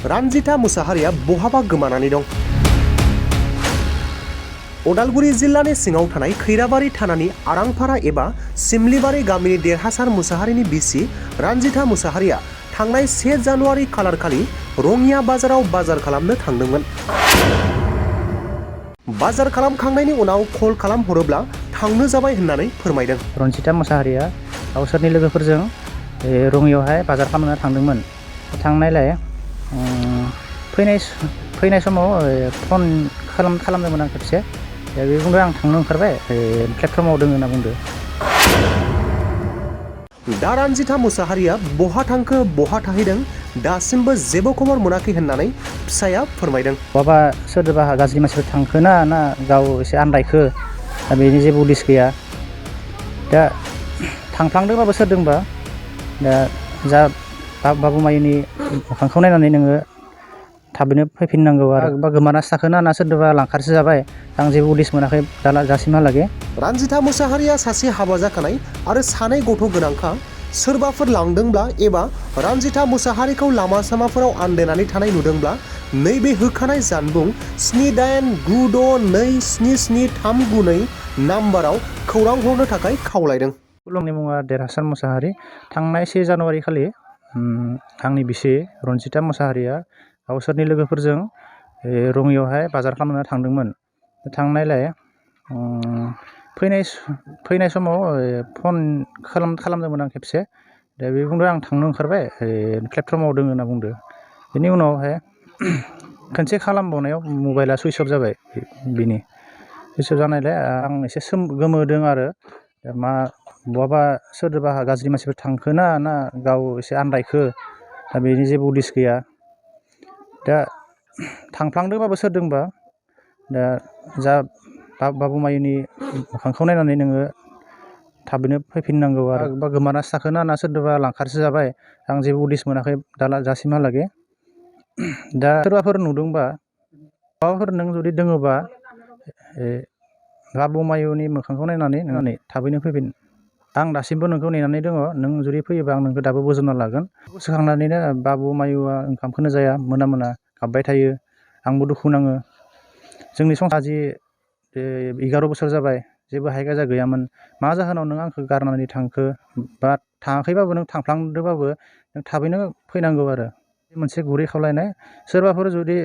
रन्जिता मुसाहारिया बहाबा गोमानानै दं। उदालगुरि जिल्लानि सिङाव थानाय खैराबारि थानानि आरांपारा एबा सिमलिबारि गामिनि देरहासार मुसाहारिनि बिसि रन्जिता मुसाहारिया थांनाय 1 जानुवारि खालारखालि रङिया बाजाराव बाजार खालामनो थांदोंमोन। बाजार खालामखांनायनि उनाव कल खालामहरोब्ला थांनो जाबाय होननानै फोरमायदों। रन्जिता मुसाहारिया गावसोरनि लोगोफोरजों रङियावहाय बाजार खालामनो थांदोंमोन। थांनायलाय फैनाय समाव फन खालामदोंमोन आं खेबसे। बे बुंदों आं थांनो ओंखारबाय प्लेटफर्माव दङ होनना बुंदों। दा रन्जिता मुसाहारिया बहा थांखो बहा थाहैदों दासिमबो जेबो खबर मोनाखै होननानै फिसाया फोरमायदों। बहाबा सोरबा गाज्रि मानसिफोर थांखो ना गाव एसे आन्दायखो दा बेनि जेबो उदिस गैया। दा थांफ्लांदोंबाबो सोरदोंबा दा जा बाबुमाइनि मोखांखौ नायनानै नोङो थाबैनो फैफिननांगौ आरो बा गोमानासो थाखो ना सोरदोंबा लांखारसो जाबाय आं जेबो उदिस मोनाखै दासिमहालागै। रन्जिता मुसाहारिया सासे हाबा जाखानाय आरो 2 गथ' गोनांखा। सोरबाफोर लांदोंब्ला एबा रन्जिता मुसाहारिखौ लामा सामाफोराव आन्दायनानै थानाय नुदोंब्ला नैबे होखानाय जानबुं 7892777392 नाम्बाराव खौरां हरनो थाखाय खावलायदों। खुलुमनि मुङा देरहासार मुसाहारि। थांनाय 1 जानुवारि खालि आंनि बिसि रन्जिता मुसाहारिया गावसोरनि लोगोफोरजों रङियावहाय बाजार खालामनो थांदोंमोन। थांनायलाय फैनाय समाव फन खालामदोंमोन आं खेबसे। दा बे बुंदों आं थांनो ओंखारबाय प्लेटफर्माव दङ होनना बुंदों। बेनि उनावहाय खनसे खालामबावनायाव मबाइला सुइच अफ जाबाय। बिनि सुइच अफ जानायलाय आं एसे गोमोदों आरो बहाबा सोरबा गाज्रि मानसिफोर थांखो ना गाव एसे आन्दायखो दा बेनि जेबो उदिस गैया। दा थांफ्लांदोंबाबो सोरदोंबा दा जा बाबुमाइनि मोखांखौ नायनानै नोङो थाबैनो फैफिननांगौ आरो बा गोमानासो थाखो ना सोरदोंबा लांखारसो जाबाय आं जेबो उदिस मोनाखै दासिमहालागै। दा सोरबाफोर नुदोंबा माबाफोर नों जुदि दङबा बाबुमाइनि मोखांखौ नायनानै थाबैनो फैफिन। आं दासिमबो नोंखौ नेनानै दङ। नों जुदि फैयोबा आं नोंखौ दाबो बोजबना लागोन। गोसोखांनानैनो बाबुमाइआ ओंखामखौनो जाया मोना गाबबाय थायो। आंबो दुखु नाङो। जोंनि संसारा जि 11 बोसोर जाबाय जेबो हाय गाजा गैयामोन। मा जाहोनाव नों आंखौ गारनानै थांखो बा थाङाखैबाबो नों थांफ्लांदोंबाबो नों थाबैनो फैनांगौ आरो मोनसे गुरै खावलायनाय। सोरबाफोर जुदि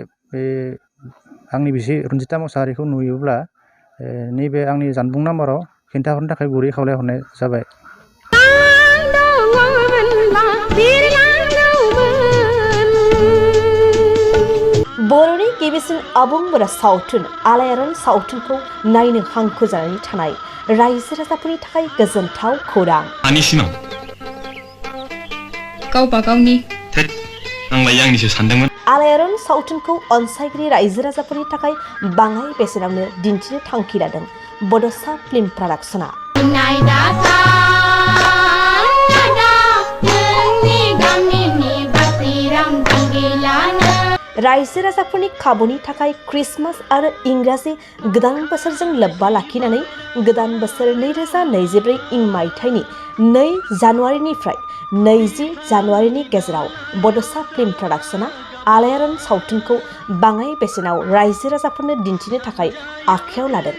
आंनि बिसि रन्जिता मुसाहारिखौ नुयोब्ला नैबे आंनि जानबुं नाम्बाराव खिन्थाहरनो थाखाय गुरै खावलायहरनाय जाबाय। बर'नि गिबिसिन आबुं बर' सावथुन आलायारन सावथुनखौ नायनो हांखुर जानानै थानाय रायजो राजाफोरनि थाखाय गोजोनथाव खौरां। गावबा गावनि आंलाय आंनिसो सानदोंमोन। आलायारन सावथुनखौ अनसायगिरि रायजो राजाफोरनि थाखाय बाङाय बेसेनावनो दिन्थिनो थांखि लादों बड'सा फिल्म प्रडाक्शना। रायजो राजाफोरनि खाबुनि थाखाय क्रिसमास आरो इंराजि गोदान बोसोरजों लोब्बा लाखिनानै गोदान बोसोर 2024 इं मायथाइनि 2 जानुवारिनिफ्राय 20 जानुवारिनि गेजेराव बड'सा फिल्म प्रडाक्शना आलायारन सावथुनखौ बाङाय बेसेनाव रायजो राजाफोरनो दिन्थिनो थाखाय आखायाव लादों।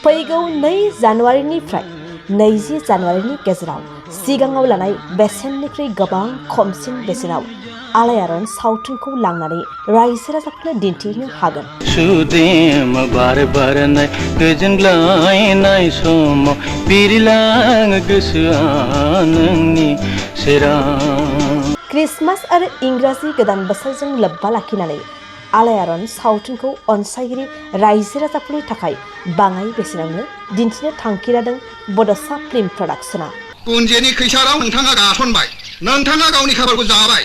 फैगौ 2 जानुवारिनिफ्राय 20 जानुवारिनि गेजेराव सिगाङाव लानाय बेसेननिख्रुइ गोबां खमसिन बेसेनाव आलायारन सावथुनखौ लांनानै रायजो राजाफोरनो दिन्थिनो हागोन। सुदेम बार बारनाय गोजोनग्लायनाय समाव बिरलाङो गोसोआ नोंनि सेराव। क्रिसमास आरो इंराजि गोदान बोसोरजों लोब्बा लाखिनानै आलायारन सावथुनखौ अनसायगिरि रायजो राजाफोरनि थाखाय बाङाय बेसेनावनो दिन्थिनो थांखि लादों बड'सा फिल्म प्रडाक्शना। पुन्जेनि खैसाराव नोंथाङा गासनबाय। नोंथाङा गावनि खाफालखौ जाबाय।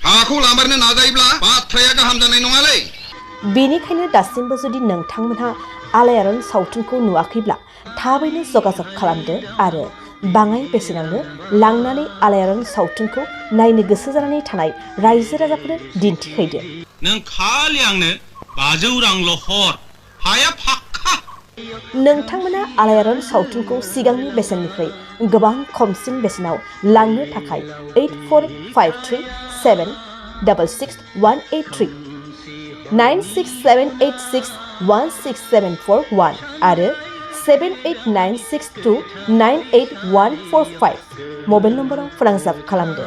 हाखौ लामारनो नाजायोब्ला बाथ्राया गाहाम जानाय नङालै। बेनिखायनो दासिमबो जुदि नोंथांमोनहा आलायारन सावथुनखौ नुवाखैब्ला थाबैनो जगाजग खालामदो आरो बाङाय बेसेनावनो लांनानै आलायारन सावथुनखौ नायनो गोसो जानानै थानाय रायजो राजाफोरनो दिन्थिहैदो। नों खालि आंनो 500 रांल' हर हाया फाक्का। नोंथांमोना आलायारन सावथुनखौ सिगांनि बेसेननिख्रुइ गोबां खमसिन बेसेनाव लांनो थाखाय 8453766183 9678616741 आरो 7896298145 मबाइल नम्बराव फोनांजाब खालामदो।